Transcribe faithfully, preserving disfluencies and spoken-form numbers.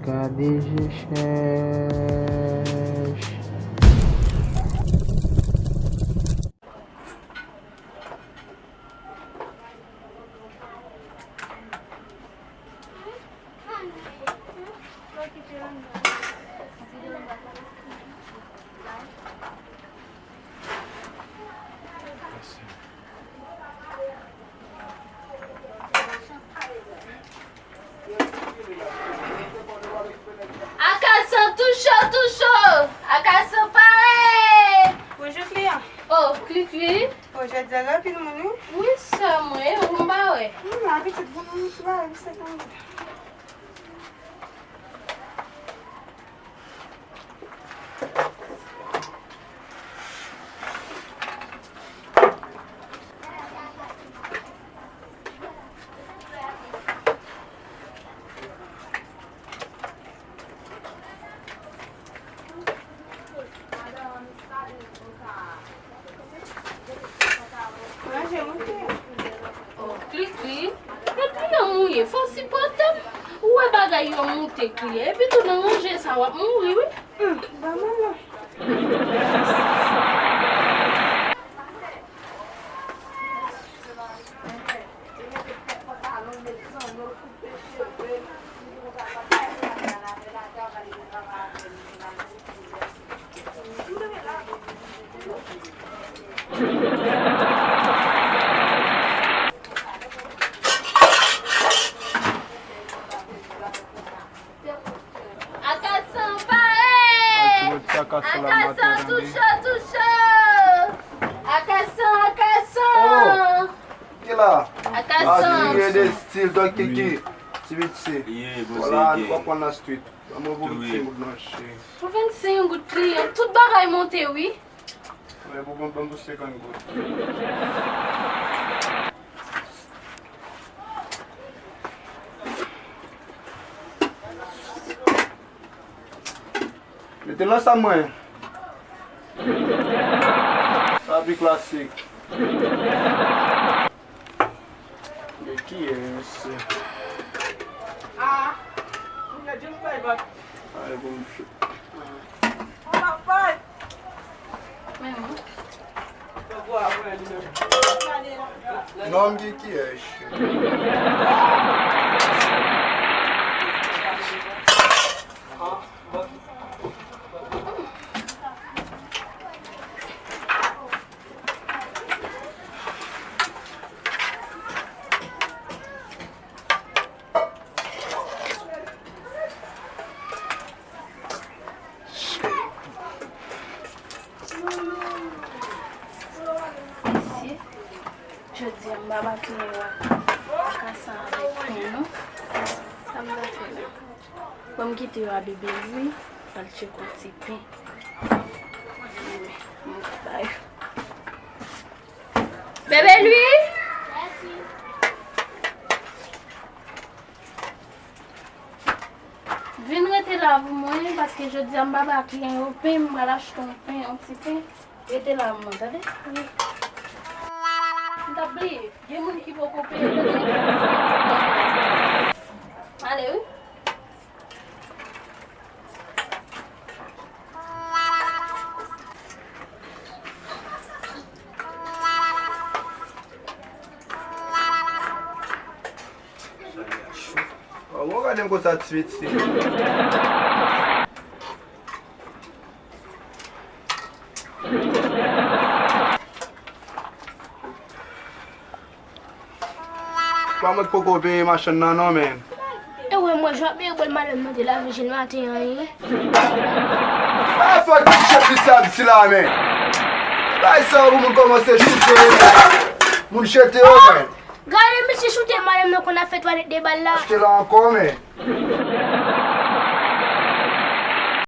Gade je chèch. Akasan tou cho, tou cho! Akasan pare! Bonjou kliyan. Oh, Klikli. Oh, jodi a gen anpil moun, wi. Wi, sè mwen, ou m pa wè. Wi, men abitud vin moun sou la, wi, se konn. Manje moute. Oh, Klikli, men kliyan mouye, fò w sipòte m. Ou wè bagay yo moute, kliyan. Epi tou nan ranje sa, w ap mouri, wi. Hmm, ba mwen non. Akasan pare! Akasan tou cho, tou cho! Akasan, Akasan! Oh! Ki la? Akasan! Admiré de style, Don Kiki. Ti vit se. Voilà, nou pa pran nan street. Ban mwen pou vit se moun nan cheri. Pou vennsenk goud kliyan, tout bagay monte wi. Mwen pou ban m pou senkant goud. Mete l ansanm mwen. Sa pi klasik. Men kiyès? Ah, Jim Flavor. Ay, bon, msye. Nonm ki kiyès? Mesye, jodi a m pa ba kliyan yo ak akasan avèk pen non. Sa m ta fè la? Ban m kite yo a Bebe Lwi, pral tcheke yon ti pen. Bebe Lwi! Vin rete la pou mwen, paske jodi a m pa ba kliyan yo pen, m pral achte yon pen, yon ti pen. Rete la pou mwen, tande? M t ap bliye, gen moun ki poko peye, tande? Ale wi. Bon, gade m konsa ti vit se. Pa mwen k poko peye machann nan non, men. E wè mwen, jan ap meye bòl madanm nan te lave je l maten an, wi. Pa fòt ti chèf li sa di la, men. Bay sa pou moun kòmanse choute. Moun chete yo, men. Gade misye choute madanm nan konn ap fè twalèt de bal la. Achte la ankò, men.